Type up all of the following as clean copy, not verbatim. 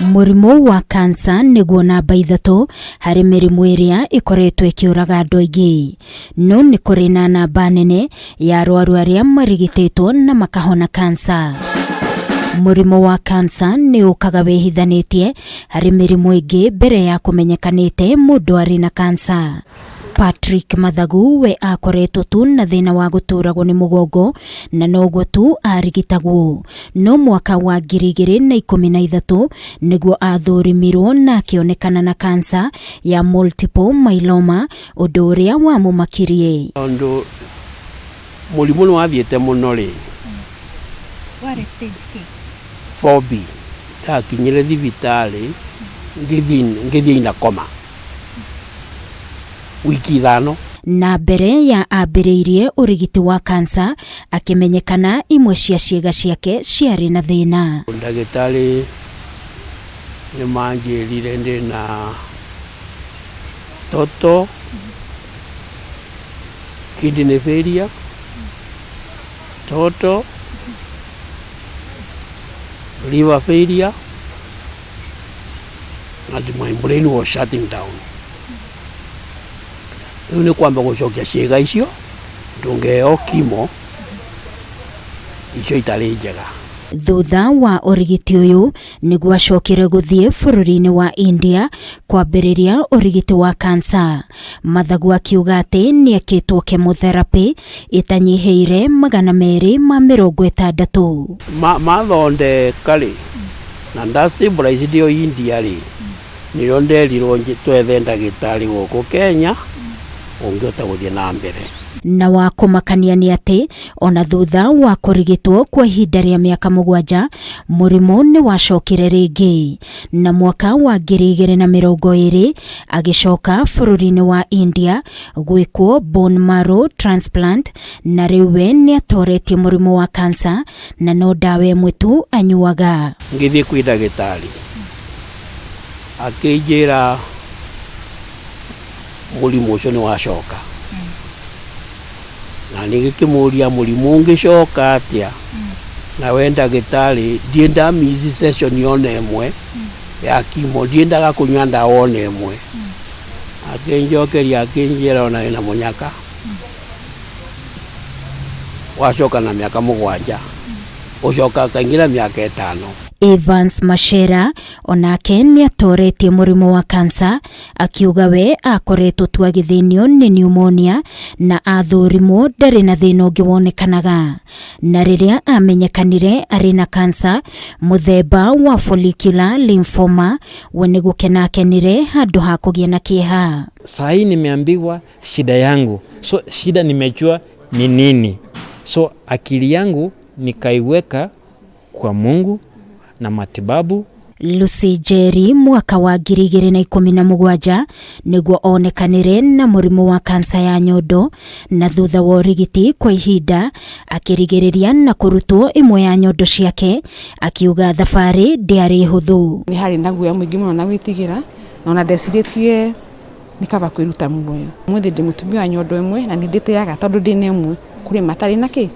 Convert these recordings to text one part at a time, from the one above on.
Mũrimũ wa kansa nĩguo namba 3 harĩ mĩrimũ ĩrĩa ĩkoretwo ĩkĩũraga andũ aingĩ. No nĩ kũrĩ na namba nene ya arwaru arĩa marigitĩtwo na makahona kansa. Mũrimũ wa kansa nĩ ũkaga wĩhithanĩtie harĩ mĩrimũ ĩngĩ mbere ya kũmenyekanĩte mũndũ arĩ na kansa. Patrick Mathagu we akoretwo tu na thĩna wa gũtũragwo nĩ mũgongo na noguo tu arigitagwo. No mwaka wa 2013 nĩguo athũrimirwo na akĩonekana na kansa ya multiple myeloma, ũndũ ũrĩa wamũmakirie. Tondũ mũrimũ nĩ wathiĩte mũno rĩ. Warĩ stage kĩ? 4B. Ndakinyire thibitarĩ ngĩthiĩ ina koma wiki 5. Na mbere ya ambĩrĩirie ũrigiti wa kansa akĩmenyekana imwe cia ciĩga ciake ciarĩ na thĩna. Ndagĩtarĩ nĩ manjĩrire ndĩna total kidney failure, total liver failure, and my brain was shutting down. Rĩu nĩ kwamba gũcokia ciĩga icio ndũngĩheo chemo icio itarĩ njega. Thutha wa ũrigiti ũyũ nĩguo acokire gũthiĩ bũrũri-inĩ wa India kwambĩrĩria ũrigiti wa kansa. Mathagu akiuga atĩ nĩekĩtwo chemotherapy ĩtanyihĩire 260. Mathondeka rĩ na nda stabilize ndĩ India rĩ, nĩrĩo nderirwo twethe ndagĩtarĩ gũkũ Kenya ũngĩhota gũthiĩ na mbere. Na wa kũmakania nĩ atĩ ona thutha wa kũrigitwo kwa ihinda rĩa mĩaka 7 mũrimũ nĩ wacokire rĩngĩ, na mwaka wa 2020 agĩcoka bũrũri-inĩ wa India gwĩkwo bone marrow transplant, na rĩu we nĩ atoretie mũrimũ wa kansa na no ndawa ĩmwe tu anyuaga. Ngĩthiĩ kwĩ ndagĩtarĩ akĩnjĩra mũrimũ ũcio nĩ wacoka, na niĩ ngĩkĩmũria mũrimũ ũngĩcoka atĩa, na we ndagĩtarĩ ndienda miss session ona ĩmwe ya chemo, ndiendaga kũnyua ndawa ona ĩmwe. Akĩnjokeria akĩnjĩra ona wĩna mũnyaka wacoka na mĩaka 7 ũcoka kaingĩ na mĩaka 5. Evans Machera onake nĩ atoretie mũrimũ wa kansa, akiuga we akoretwo tu agĩthĩnio nĩ pneumonia na athũrimwo ndarĩ na thĩna ũngĩ wonekanaga. Na rĩrĩa amenyekanire arĩ na kansa mũthemba wa follicular lymphoma, we nĩ gũkena akenire handũ ha kũgĩa na kĩeha. Saa hii nimeambiwa shida yangu, so shida nimejua ni nini, so akili yangu nikaiweka kwa Mungu na matibabu. Lucy Njeri mwaka wa 2017 nĩguo onekanire na mũrimũ wa kansa ya nyondo, na thutha wa ũrigiti kwa ihinda akĩrigĩrĩria na kũrutwo ĩmwe ya nyondo ciake, akiuga thabarĩ ndĩarĩ hũthũ. Nĩ harĩ na guoya mũingĩ mũno na gwĩtigĩra, na ona ndecirĩtie nĩ kaba kwĩruta muoyo. Ũmũthĩ ndĩ mũtumia wa nyondo ĩmwe na nĩ ndĩtĩaga tondũ ndĩna ĩmwe kũrĩ matarĩ na kĩ.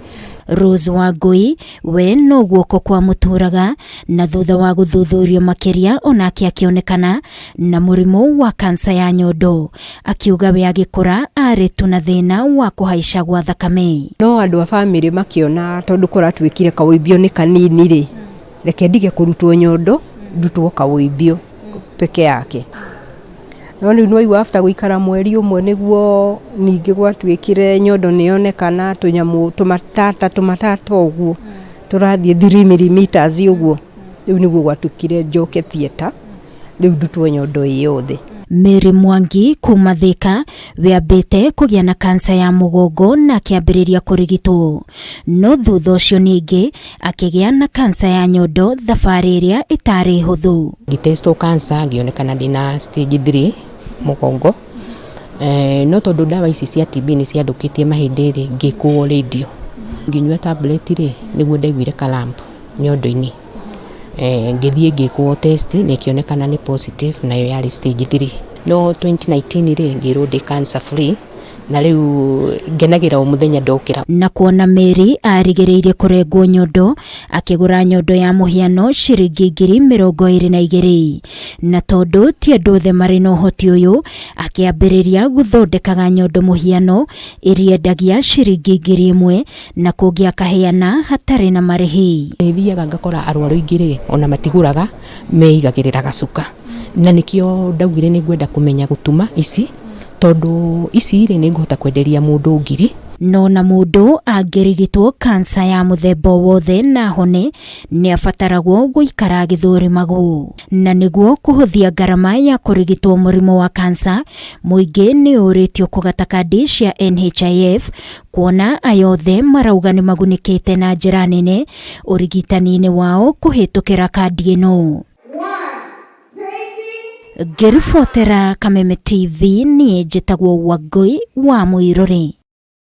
Rose Wangui we no guoko kwa mũtũraga, na thutha wa gũthuthurio makĩria onake akĩonekana na mũrimũ wa kansa ya nyondo, akiuga we agĩkũra arĩ tu na thĩna wa kũhaica gwa thakame. No andũ a bamĩrĩ makĩona tondũ kũratuĩkire kaũimbio nĩ kanini rĩ, reke ndige kũrutwo nyondo ndutwo kaũimbio peke yake. No rĩu nĩwaigua after gũikara mweri ũmwe nĩguo ningĩ gwatuĩkire nyondo nĩyonekana tũnyamũ tũmatata tũmatata ũguo tũrathiĩ 3 millimeters ũguo, rĩu nĩguo gwatuĩkire njoke theatre, rĩu ndutwo nyondo ĩ yothe. Mary Mwangi kuma Thika wĩambĩte kũgĩa na kansa ya mũgongo na akĩambĩrĩria kũrigitwo, no thutha ũcio ningĩ akĩgĩa na kansa ya nyondo, thabarĩ ĩrĩa ĩtarĩ hũthũ. Ngĩtestwo kansa ngĩonekana ndĩna stage 3 mũgongo, no tondũ ndawa ici cia TB nĩ ciathũkĩtie mahĩndĩ rĩ, ngĩkũo radio, ngĩnyua tablet rĩ, nĩguo ndaiguire kalamp nyondo-inĩ. Ngĩthiĩ ngĩkwo test na ĩkĩonekana nĩ positive, nayo yarĩ stage 3. No 2019 rĩ, ngĩrwo ndĩ cancer free Na rĩu ngenagĩra o mũthenya ndokĩra. Na kuona Mary arigĩrĩirie kũrengwo nyondo, akĩgũra nyondo ya mũhiano ciringi 22,000. Na tondũ ti andũ othe marĩ na ũhoti ũyũ, akĩambĩrĩria gũthondekaga nyondo mũhiano iria endagia ciringi 1,000 na kũngĩ akaheana hatarĩ na marĩhi. Nĩ thiaga ngakora arwaru aingĩ rĩ, ona matigũraga, meigagĩrĩra gacuka. Na nĩkĩo ndaugire nĩ ngwenda kũmenya gũtuma ici, tondũ ici rĩ, nĩ ngũhota kwenderia mũndũ 1,000. No na mũndũ angĩrigitwo kansa ya mũthemba o wothe na ahone, nĩ abataragwo gũikara agĩthũrimagwo. Na nĩguo kũhũthia ngarama ya kũrigitwo mũrimũ wa kansa, mũingĩ nĩ ũrĩtio kũgata kandi cia NHIF, kuona aya othe marauga nĩ magunĩkĩte na njĩra nene ũrigitani-inĩ wao kũhĩtũkĩra kandi ĩno. Ngĩribotera Kameme TV, niĩ njĩtagwo Wangũi wa Mũirũrĩ.